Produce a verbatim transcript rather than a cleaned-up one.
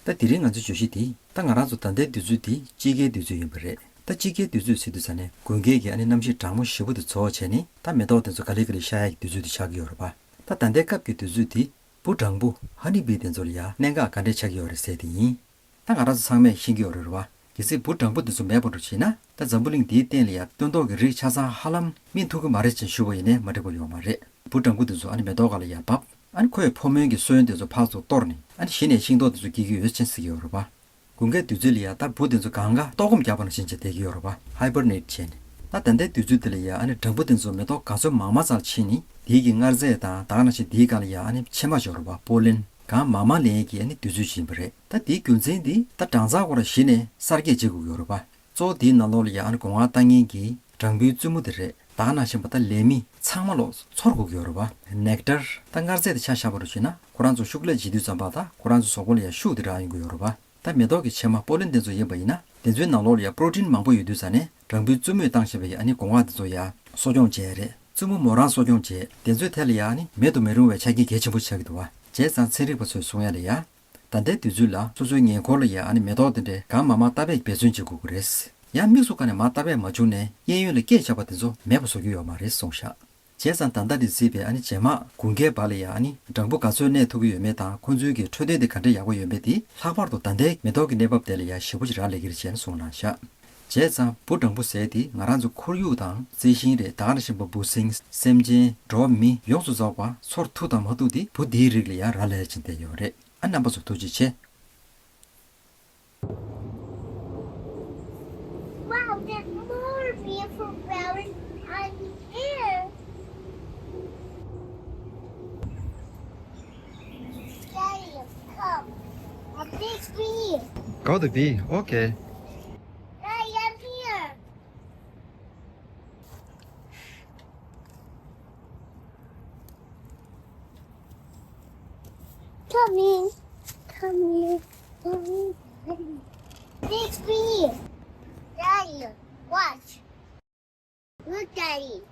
ད་དེ་རིང་ང་ཚོའི་བརྗོད་གཞི་དེ། ད་ང་རང་ཚོ་ད་ལྟའི་དུས་ཚོད་དེ་དཔྱིད་ཀའི་དུས་ཚོད་ཡིན་པ་རེད། ད་དཔྱིད་ཀའི་དུས་ཚོད་ཟེར་དུས་ཙ་ནས་དགུན་ཁའི་གི་ཨ་ནི་གནམ་གཤིས་གྲང་མོ་ཞེ་པོ་དེ་ཚོར་བ་བྱས་ནས། ད་མེ་ཏོག་དེ་ཚོ་ག་ལེ་ག་ལེ་ཤར་ཡག་གི་དུས་ཚོད་དེ་ཆགས་ཀྱི་ཡོད་རེད་པ། ད་ད་ལྟའི་སྐབས་ཀྱི་དུས་ཚོད་དེ། འབུ་སྦྲང་བུ་ཧ་ནི་བི་དེ་ཚོ་ལ་ཡ་གནད་འགག་ག་འདྲས་ཆགས་ཀྱི་ཡོད་རེད་ཟེར་དེ་ཡིན། ད་ང་རང་ཚོ་ཚང་མས་ཤེས་ཀྱི་ཡོད་རེད་རེད་བ། གལ་སྲིད་འབུ་སྦྲང་བུ་དེ་ཚོ་མེད་པ་འགྲོ་བྱས་ན། ད་འཛམ་བུ་གླིང་འདིའི་སྟེང་ལ་ཡ་སྟོན་ཐོག་གི་རིགས་ཆ་ཚང་ཧ་ལམ་སྨིན་ཐུབ་ཀྱི་མ་རེད་ཅེས་ཞུ་བ་ཡིན་ནའི་མ་འགྲིག་པ་ཡོད་མ་རེད། འབུ་སྦྲང་བུ་དེ་ཚོ་ཨ་ནི་མེ་ཏོག་སྒང་ལ་ཡ་བབས། ཨ་ནི་ཁོས་ཕོ་མོའི་གི་སོན་དེ་ཚོ་ཕར་ཚུར་གཏོར་ནས། ཨ་ནི་གཞི་ནས་ཤིང་ཏོག་དེ་ཚོ་སྐྱེ་གི་ཡོད་ཅེས་ཟེར་གྱི་ཡོད་རེད་པ། དགུན་ཁའི་དུས་ཚོད་ལ་ཡ་ད་འབུ་དེ་ཚོ་གང་ག་ལྟོགས་སྐོམ་རྒྱག་པ་ནང་བཞིན་བྱས་བསྡད་ཀྱི་ཡོད་རེད་པ། ཧའི་བར་ནེཊ་བྱས་ནས། ད་ད་ལྟའི་དུས་ཚོད་དེ་ལ་ཡ་ཨ་ནི་སྦྲང་བུ་དེ་ཚོ་མེ་ཏོག་ག་ཚོད་མང་མང་ཙམ་ཕྱིན་ནས། དེའི་གི་མངར་ཟས་དང་ད་ག་ནང་བཞིན་དེའི་སྒང་ལ་ཡ་ཨ་ནི་ཕྱེ་མ་ཅིག་ཡོད་རེད་པ། པོ་ལེན་གང་མང་མང་ལེན་ཡས་ཀྱི་ཨ་ནི་དུས་ཚོད་ཅིག་ཡིན་པ་རེད། ད་དེའི་རྒྱུ་མཚན་དེ་ད་སྦྲང་རྩི་ཁོ་རང་གཞི་ནས་གསར་སྐྱེས་བྱེད་དགོས་ཀྱི་ཡོད་རེད་པ། གཙོ་བོ་དེའི་ནང་ལོགས་ལ་ཡ་ཨ་ནི་སྒོ་ང་ལྟ་མཁན་གྱི་སྦྲང་བུའི་བཙུན་མོ་དེ་རེད། ད་ག་ནང་བཞིན་པ་ད་ལས་མི་ཚང་མ་ལོག་ཚོར་དགོས་ཀྱི་ཡོད་རེད་པ། ནེག་ཊར་ད་མངར་ཟས་དེ་ཆ་བཞག་པ་རུ་བྱས་ན། ཁོ་རང་ཚོ་ཤུགས་ལས་བྱེད་དུས་ཙམ་པ་ད་ཁོ་རང་ཚོ་གཟུགས་པོ་ལ་ཡ་ཤུགས་དེ་རག་ཡོང་གི་ཡོད་རེད་པ། ད་མེ་ཏོག་གི་ཕྱེ་མ་པོ་ལེན་དེ་ཚོ་ཡིན་པ་ཡིན་ན། དེ་ཚོའི་ནང་ལོགས་ལ་ཡ་པྲོ་ཊིན་མང་པོ་ཡོད་དུས་ཙ་ནས། སྦྲང་བུའི་བཙུན་མོས་བཏང་བཞིན་པའི་ཨ་ནི་སྒོ་ང་དེ་ཚོ་ཡ་གསོ་སྐྱོང་བྱས་རེད། བཙུན་མོ་མོ་རང་གསོ་སྐྱོང་བྱས། དེ་ཚོའི་ཐད་ལ་ཡ་ཨ་ནི་མེད་དུ་མི་རུང་བའི་ཆ་རྐྱེན་གལ་ཆེན་པོ་ཆགས་ཀྱི་འདུག་བ། བྱས་ཙང་ཚན་རིག་པ་ཚོས་གསུང་ཡ་ལ་ཡ། ད་ལྟའི་དུས་ཚོད་ལ་སོ་སོའི་ཉེ་འཁོར་ལ་ཡ་ཨ་ནི་མེ་ཏོག་དེ་འདྲའི་གང་མང་མང་བཏབ་པའི་འབད་བརྩོན་བྱེད་དགོས་ཀྱི་རེད། ཡང་དམིགས་སུ་བཀར་ནས་མར་བཏབ་པས་མ་བྱུང་ནས་གཡས་གཡོན་ལ་སྐད་ཆགས་པ་དེ་ཚོ་མེད་པ་བཟོ་རྒྱུ་ཡོད་མ་རེད་གསུངས་ཤག་བྱས་ཙང་ད་ལྟ་དེ་གཟིགས་པའི་ཨ་ནི་རྗེས་མ་དགུན་ཁའི་བར་ལ་ཡ་ཨ་ནི་སྦྲང་བུ་ག་ཚོད་གནས་ཐུབ་ཀྱི་ཡོད་མེད་དང་། ཁོང་ཚོའི་གི་འཕྲོད་བསྟེན་དེ་ག་འདྲ་ཡག་པོ་ཡོད་མེད་དེ། ལྷག་པར་དུ་ད་ལྟའི་མེ་ཏོག་གི་གནས་བབ་དེ་ལ་ཡ་ཞེ་པོ་ཅིག་རག་ལས་ཀྱི་རེད་ཅེས་གསུངས་གནང་ཤག་བྱས་ཙང་འབུ་སྦྲང་བུ་ཟེར་དེ་ང་རང་ཚོ་ཁོར་ཡུག་དང་རྩི་ཤིང་རེད། ད་ག་ནང་བཞིན་པ་འབུ་སྲིན། སེམས་ཅན། འགྲོ་བ་མི་ཡོངས་སུ་རྫོགས་པ་ཚོར་ཐུབ་དང་མ་ཐུབ་དེ་འབུ་འདིའི་རིགས་ལ་ཡ་རག་ལས་ཀྱིན་བསྡད་ཡོད་རེད། ཨ་རྣམ་པ་ཚོ་ཐུགས་རྗེ་ཆེ། Wow, there's more beautiful flowers on here. Daddy, come. A big bee. Go to bee. Okay. Daddy, I'm here. Come in. Come in. Come in. Daddy. Big bee. Daddy, watch. Look, Daddy.